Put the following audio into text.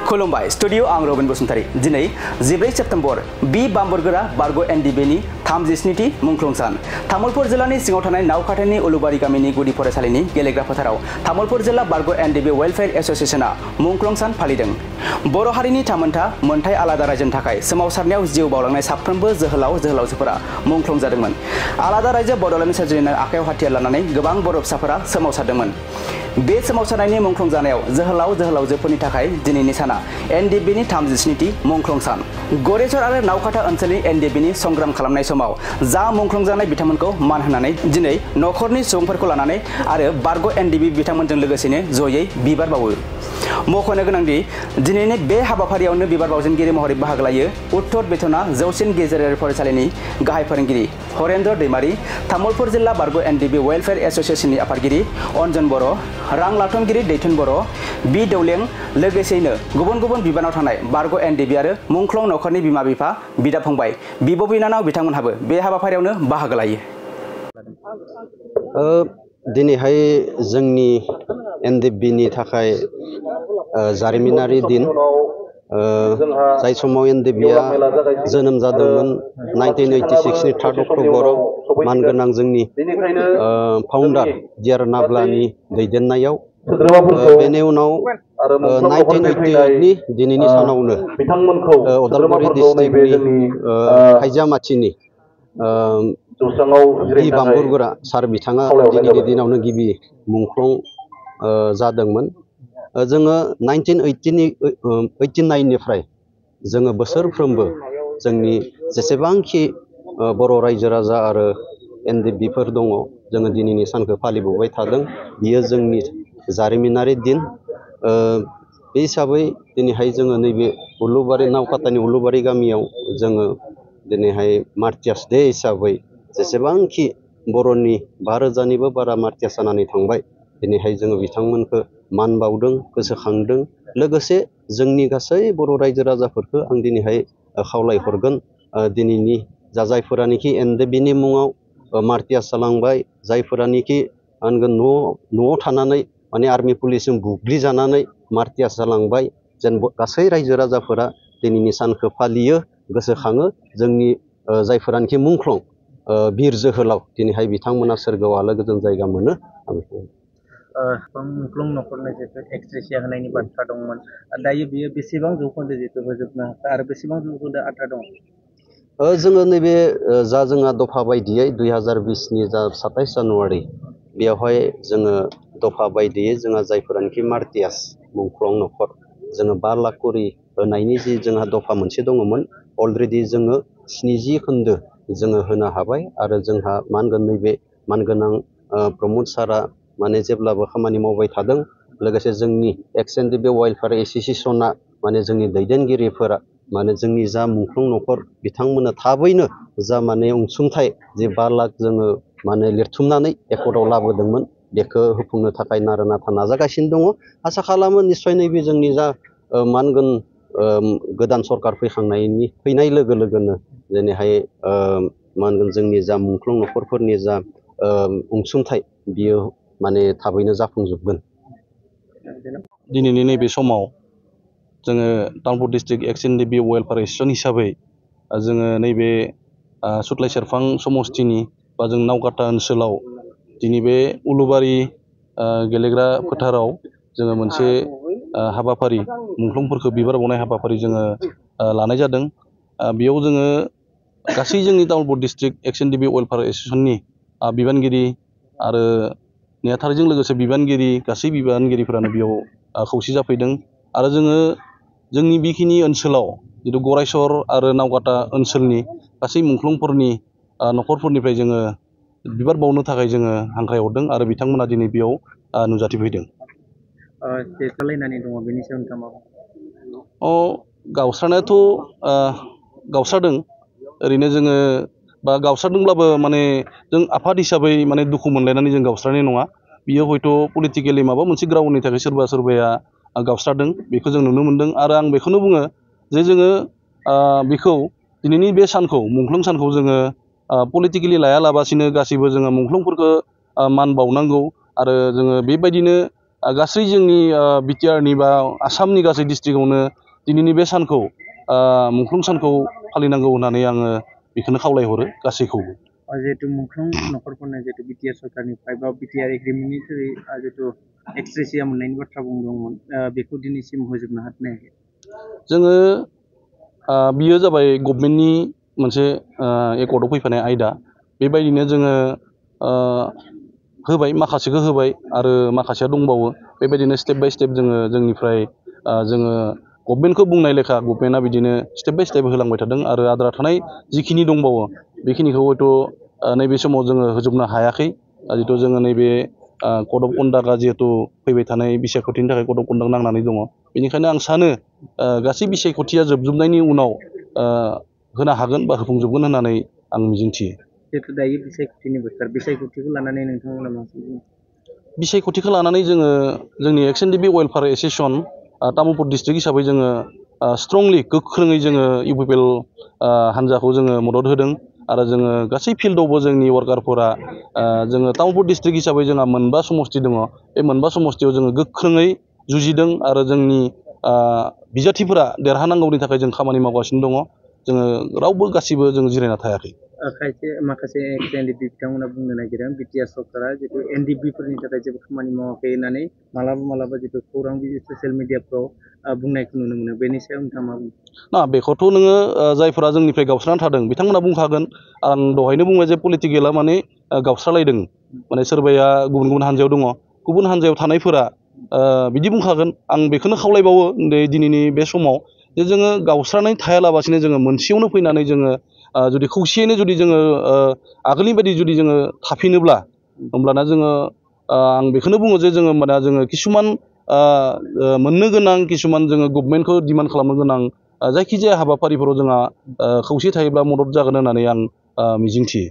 खुलुमबाय स्टुडियो आं रबिन बसुमतारी दिनै 14 सेप्तेम्बर बि बाम्बरगोरा बारग' एनडिबिनि 32थि मुंख्लं सान तामुलपुर जिल्लानि सिङाव थानाय नावकाटानि उलुबारि गामिनि गुदि फरायसालिनि गेलेग्रा फोथाराव तामुलपुर जिल्ला बारग' एनडिबि वेलफेयार एस'सिएशना मुंख्लं सान फालिदों। बर' हारिनि थामोनथा मोनथाय आलादा रायजोनि थाखाय सोमावसारनायाव जिउ बावलांनाय साफ्रोमबो जोहोलाव जोहोलावजोफोरा मुंख्लं जादोंमोन। आलादा रायजो बड'लेण्ड सोरजिनो आखायाव हाथियार लानानै गोबां बर' फिसाफोरा सोमावसारदोंमोन। बे सोमावसारनायनि मुंख्लं जानायाव जोहोलाव जोहोलावजोफोरनि थाखाय दिनैनि साना एनडिबिनि 32थि मुंख्लं सान। गरेस्वर आरो नावकाटा ओनसोलनि एनडिबिनि संग्राम खालामनाय समाव जा मुंख्लं जानाय बिथांमोनखौ मान होनानै दिनै न'खरनि सुबुंफोरखौ लानानै आरो बारग' एनडिबि बिथांमोनजों लोगोसेनो जयै बिबार बावो। मख'नो गोनांदि दिनैनि बे हाबाफारियावनो बिबार बावजेनगिरि महरै बाहागो लायो उत्तर बेथना जौसिन गेजेरारि फरायसालिनि गाहाय फोरोंगिरि हरेन्द्र दैमारि, तामुलपुर जिल्ला बारग' एनडिबि वेलफेयार एस'सिएशननि आफादगिरि अन्जन बर', रां लाथुमगिरि दैथुन बर', बि दौलें, लोगोसेयैनो गुबुन गुबुन बिबानाव थानाय बारग' एनडिबि आरो मुंख्लं न'खरनि बिमा बिफा, बिदा फंबाय, बिब' बिनानाव बिथांमोनहाबो बे हाबाफारियावनो बाहागो लायो। दिनैहाय जोंनि एनडिबिनि थाखाय जारिमिनारि दिन। जाय समाव एनडिबिया जोनोम जादोंमोन 1986 नि 3 अक्ट'बराव मानगोनां जोंनि फाउन्डार डिआर नाब्लानि दैदेननायाव। बेनि उनाव 1988 नि दिनैनि सानावनो उदालगुरि डिस्ट्रिक्टनि खायजामाथिनि बि बाम्बरगोरा सार बिथाङा दिनैनि दिनावनो गिबि मुंख्लं जादोंमोन। जोङो 1989 निफ्राय जोङो बोसोरफ्रोमबो जोंनि जेसेबांखि बर' रायजो राजा आरो एनडिबिफोर दङ जोङो दिनैनि सानखौ फालिबोबाय थादों। बियो जोंनि जारिमिनारि दिन। बे हिसाबै दिनैहाय जोङो नैबे उलुबारि नावकाटानि उलुबारि गामियाव जोङो दिनैहाय मार्टियार्स डे हिसाबै जेसेबांखि बर'नि 5,000निबो बारा मार्टियार्स जानानै थांबाय दिनैहाय जोङो बिथांमोनखौ मान बावदों, गोसोखांदों। लोगोसे जोंनि गासै बर' रायजो राजाफोरखौ आं दिनैहाय खावलायहरगोन दिनैनि जायफोरानोखि एनडिबिनि मुङाव मार्टियार्स जालांबाय, जायफोरानोखि न'आव थानानै माने आर्मि पुलिसजों बुग्लिजानानै मार्टियार्स जालांबाय, जेन गासै रायजो राजाफोरा दिनैनि सानखौ फालियो, गोसोखाङो। जोंनि जायफोरानोखि मुंख्लं बिर जोहोलाव दिनैहाय बिथांमोना सोरगोआव आलो गोजोन जायगा मोनो। मुंख्लं न'खरनो जिहेतु एक्सग्रेसिया होनायनि बाथ्रा दंमोन, दायो बियो बेसेबां जौखोन्दो जिहेतु होजोबनो हाखो आरो बेसेबां जौखोन्दो आद्रा दं? जोङो नैबे जा जोंहा दफा बायदियै 2020 नि जा 27 जानुवारि बेयावहाय जोङो दफा बायदियै जोंहा जायफोरानोखि मार्टियार्स मुंख्लं न'खर जोङो 5 लाख करि होनायनि जि जोंहा दफा मोनसे दङमोन अलरेडि जोङो 70 खोन्दो जोङो होनो हाबाय। आरो जोंहा नैबे मानगोनां प्रमद सारा माने जेब्लाबो खामानि मावबाय थादों। लोगोसे जोंनि एक्स एनडिबि वेलफेयार एस'सिएशना माने जोंनि दैदेनगिरिफोरा माने जोंनि जा मुंख्लं न'खर बिथांमोना थाबैनो जा माने अनसुंथाइ जे 5 लाख जोङो माने लिरथुमनानै एकर्डआव लाबोदोंमोन बेखौ होफुंनो थाखाय नारा नाथा नाजागासिनो दङ। आसा खालामो निस्सय नैबे जोंनि जा गोदान सरकार फैनाय लोगो लोगोनो दिनैहाय जोंनि जा मुंख्लं न'खरफोरनि जा अनसुंथाइ बियो माने थाबैनो जाफुंजोबगोन। दिनैनि नैबे समाव जोङो तामुलपुर डिस्ट्रिक्ट एक्स एनडिबि वेलफेयार एस'सिएशन हिसाबै जोङो नैबे सुथलाय सेरफां समस्थिनि बा जों नावकाटा ओनसोलाव दिनै बे उलुबारि गेलेग्रा फोथाराव जोङो मोनसे हाबाफारि मुंख्लंफोरखौ बिबार बावनाय हाबाफारि जोङो लानाय जादों। बेयाव जोङो गासै जोंनि तामुलपुर डिस्ट्रिक्ट एक्स एनडिबि वेलफेयार एस'सिएशननि बिबानगिरि आरो नेहाथारिजों लोगोसे बिबानगिरि गासै बिबानगिरिफोरानो बेयाव खौसे जाफैदों। आरो जोङो जोंनि बेखिनि ओनसोलाव जिथु गरेस्वर आरो नावकाटा ओनसोलनि गासै मुंख्लंफोरनि न'खरफोरनिफ्राय जोङो बिबार बावनो थाखाय जोङो हांख्रायहरदों आरो बिथांमोना दिनै बेयाव नुजाथिफैदों। बेनि सायाव नोंथाङा मा गावस्रानायाथ' गावस्रादों। ओरैनो जोङो बा गावस्रादोंब्लाबो माने जों आफाद हिसाबै माने दुखु मोनलायनानै जों गावस्रानाय नङा। बियो हयथ' पलिटिकेलि माबा मोनसे ग्राउन्डनि थाखाय सोरबाया गावस्रादों बेखौ जों नुनो मोन्दों। आरो आं बेखौनो बुङो जे जोङो बेखौ दिनैनि बे सानखौ मुंख्लं सानखौ जोङो पलिटिकेलि लायालाबासिनो गासैबो जोङो मुंख्लंफोरखौ मान बावनांगौ। आरो जोङो बेबायदिनो गासै जोंनि बिटिआरनि बा आसामनि गासै डिस्ट्रिक्टआवनो दिनैनि बे सानखौ मुंख्लं सानखौ फालिनांगौ होननानै आङो बेखौनो खावलायहरो गासैखौबो। जिहेतु मुंख्लं न'खरफोरनो जिहेतु बिटिआर सरकारनिफ्राय बा बिटिआर एग्रिमेन्टनि थ्रुयै जिहेतु एक्सग्रेसिया मोननायनि बाथ्रा बुंदोंमोन बेखौ दिनैसिम होजोबनो हाथनायाखै। जोङो बियो जाबाय गभर्नमेन्टनि मोनसे एकर्डआव फैफानाय आयदा बेबायदिनो जोङो होबाय माखासेखौ होबाय आरो माखासेया दंबावो बेबायदिनो स्टेप बाय स्टेप जोङो जोंनिफ्राय जोङो गभर्नमेन्टखौ बुंनाय लेखा गभर्नमेन्टआ बिदिनो स्टेप बाय स्टेप होलांबाय थादों आरो आद्रा थानाय जिखिनि दंबावो बेखिनिखौ हयथ' नैबे समाव जोङो होजोबनो हायाखै जिहेथु जोङो नैबे कड अफ कन्डाक्टआ जिहेतु फैबाय थानाय बिसायख'थिनि थाखाय कड अफ कन्डाक्ट नांनानै दङ बेनिखायनो आं सानो गासै बिसायख'थिया जोबजोबनायनि उनाव होनो हागोन बा होफुंजोबगोन होननानै आं मिजिंथियो। जिहेतु दायो बिसायख'थिनि बोथोर बिसायख'थिखौ लानानै नोंथांमोना मा सानो? बिसायख'थिखौ लानानै जोङो जोंनि एक्स एन डि बि वेलफेयार एस'सिएसन तामुलपुर डिस्ट्रिक्ट हिसाबै जोङो स्ट्रंलि गोख्रोङै जोङो इउपिपिएल हान्जाखौ जोङो मदद होदों आरो जोङो गासै फिल्डआवबो जोंनि वार्कारफोरा जोङो तामुलपुर डिस्ट्रिक्ट हिसाबै जोंहा मोनबा समस्ति दङ बे मोनबा समस्तियाव जोङो गोख्रोङै जुजिदों आरो जोंनि बिजाथिफोरा देरहानांगौनि थाखाय जों खामानि मावगासिनो दङ जोङो रावबो गासिबो जों जिरायना थायाखै। खायसे माखासे एक्स एनडिपि बिथांमोना बुंनो नागिरदों बिटिआर सरकारा जितु एनडिपिफोरनि थाखाय जेबो खामानि मावाखै होननानै मालाबा जितु खौरां ससियेल मिडियाफ्राव बुंनायखौ नुनो मोनो बेनि सायाव नोंथाङा मा बुङो? ना बेखौथ' नोङो जायफोरा जोंनिफ्राय गावस्रानानै थादों बिथांमोना बुंखागोन आं दहायनो बुंबाय जे पलिटिकेला माने गावस्रालायदों माने सोरबाया गुबुन गुबुन हान्जायाव दङ गुबुन हान्जायाव थानायफोरा बिदि बुंखागोन आं बेखौनो खावलायबावो दिनैनि बे समाव जे जोङो गावस्रानानै थायालाबासिनो जोङो मोनसेयावनो फैनानै जोङो जुदि खौसेयैनो जुदि जोङो आगोलनि बायदि जुदि जोङो थाफिनोब्ला होमब्लाना जोङो आं बेखौनो बुङो जे जोङो होमबाना जोङो किसुमान मोननो गोनां किसुमान जोङो गभर्नमेन्टखौ डिमान्ड खालामनो गोनां जायखिजाया हाबाफारिफोराव जोंहा खौसे थायोब्ला मदद जागोन होननानै आं मिजिंथियो।